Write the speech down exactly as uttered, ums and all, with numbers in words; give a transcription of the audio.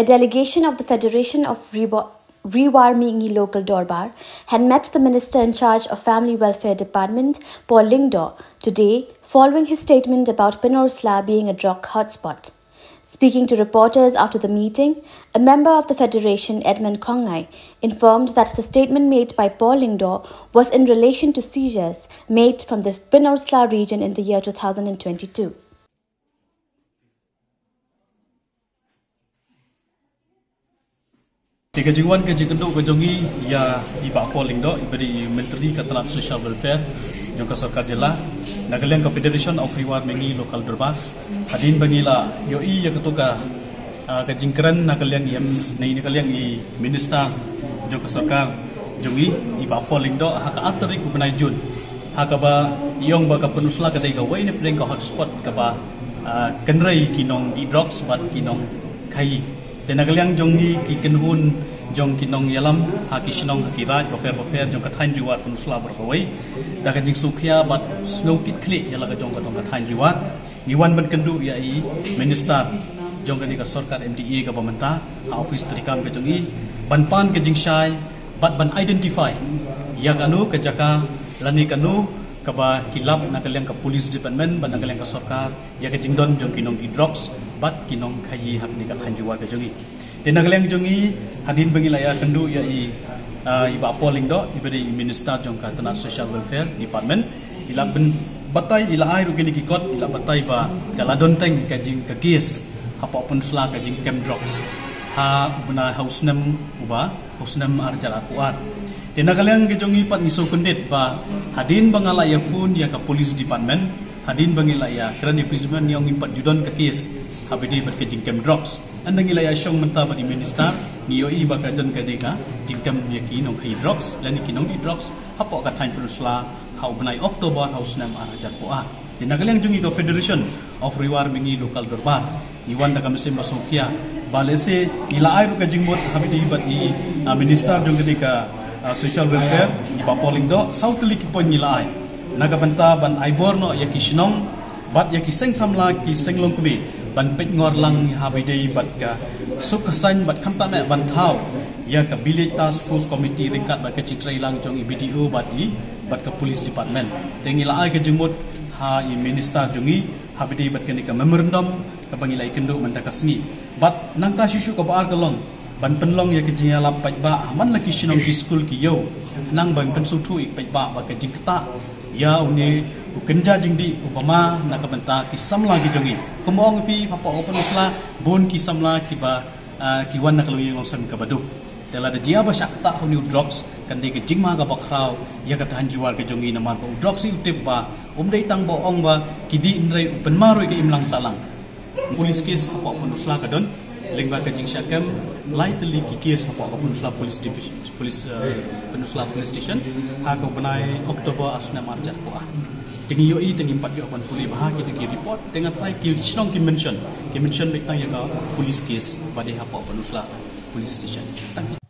A delegation of the Federation of Riwa- Riwar Mingi Local Dorbar had met the Minister in charge of Family Welfare Department, Paul Lyngdoh, today following his statement about Pynursla being a drug hotspot. Speaking to reporters after the meeting, a member of the federation, Edmund Khongnai, informed that the statement made by Paul Lyngdoh was in relation to seizures made from the Pynursla region in the year two thousand twenty-two. Te ka jingwan ka jingkynduh ka jong i ïa i Bah Paul Lyngdoh, i ba dei i Myntri ka tnat Social Welfare jong ka sorkar jylla, na ka liang ka Federation of Riwar Mingi Local Dorbar, hadien ba ngi la ïohi ïa kato ka, ah, ka jingkren na ka liang i em, na ka liang i Minister jong ka sorkar jong i, i Bah Paul Lyngdoh, ha ka ar tarik u bnai Jun, ha kaba i ong ba ka Pynursla ka dei kawei na pdeng ka hotspot kaba, ah, kynrei ki nongdih drugs bad ki nongkhaïi. Te na ka liang jong ngi ki kynhun jong ki nongïalam ha ki shnong ha ki raid bapher bapher jong ka thaiñ Jowai Pynursla baroh kawei, da ka jingsngewkhia bad sngewkitkhlieh ïa la ka jong ka dong ka thaiñ Jowai, ngi wan ban kynduh ïa i Minister jong kane ka sorkar M D A kaba mynta ha office treikam ka jong i, ban pan ka jingshai bad ban identify ïa kano ka jaka lane kano kaba ki lap na ka liang ka police department bad na ka liang ka sorkar ïa ka jingdon jong ki nongdih drugs bad ki nongkhaïi ha kane ka thaiñ Jowai ka jong i. Te na ka liang jong i, hadien ba ngi la ïakynduh ïa i, ah, i Bah Paul Lyngdoh, i ba dei i Minister jong ka tnat Social Welfare Department, i la pynbatai, i la ai ruh kine ki kot, i la batai ba ka la don teng ka jing ka case hapoh Pynursla ka jingkem drugs ha u bnai, ha u snem uba, ha u snem ar hajar arphew ar. Te na ka liang ka jong i pat ngi sngewkhyndiat ba hadien ba nga la ïaphone ïa ka police department, hadien ba ngi la ïakren ïa police department, ngi ong ngim pat ju don ka case ha ba dei bad ka jingkem drugs. Ynda ngi la ïashong mynta bad i Minister, ngi ïohi ba ka don ka dei ka jingkem ïa ki nongkhaïi drugs lane ki nongdih drugs hapoh ka thaiñ Pynursla ha u bnai October ha u snem ar hajar arphew ar. Te na ka liang jong i ka Federation of Riwar Mingi Local Dorbar, ngi wan da ka mynsiem ba sngewkhia ba lehse ngi la ai ruh ka jingmut ha ba dei bad i, ah, Minister jong ka dei ka, ah, Social Welfare, i Bah Paul Lyngdoh, saw tylli ki point ngi la ai na ka bynta ban ai bor noh ïa ki shnong bad ïa ki seng samla ki seng longkmie ban peitngor lang ha ba dei bad ka suk ka saiñ bad khamtam eh ban thaw ïa ka Village Task Force Committee ryngkat bad ka jingtrei lang jong i B D O bad i bad ka Police Department. Te ngi la ai ka jingmut ha i Minister jong i ha ba dei bad kane ka memorandum kaba ngi la ïakynduh mynta ka sngi. Bad nangta shuh shuh kaba ar ka long ban pynlong ïa ka jingïalap paidbah ha man la ki shnong ki skul ki ïew, nang ban pynsngewthuh ïa ki paidbah ba ka jingktah ïa une u kynja jingdih uba ma na ka bynta ki samla ki jong i. Kumba ong phi, hapoh ka Pynursla bun ki samla kiba, ah, ki wan na ka longïing longsem kaba duk. Te lada jia ba shah ktah une u drugs, kan dei ka jingma kaba khraw ïa ka thaiñ Jowai ka jong i, namar ba u drugs hi u tip ba um dei tang ba ong ba ki dih, hynrei u pynma ruh ïa ka imlang sahlang. Police case hapoh Pynursla ka don lyngba ka jingshah kem lai tylli ki case hapoh ka Pynursla Police Division, Police, eh, Pynursla Police Station ha ka u bnai October ha u snem ar hajar arphew ar. Te ngi ïohi, te ngim pat ïoh ban pule bha kita ki report, te nga tharai ki shnong ki mention, ki mention beit tang ïa ka police case ba dei hapoh Pynursla Police Station. Tang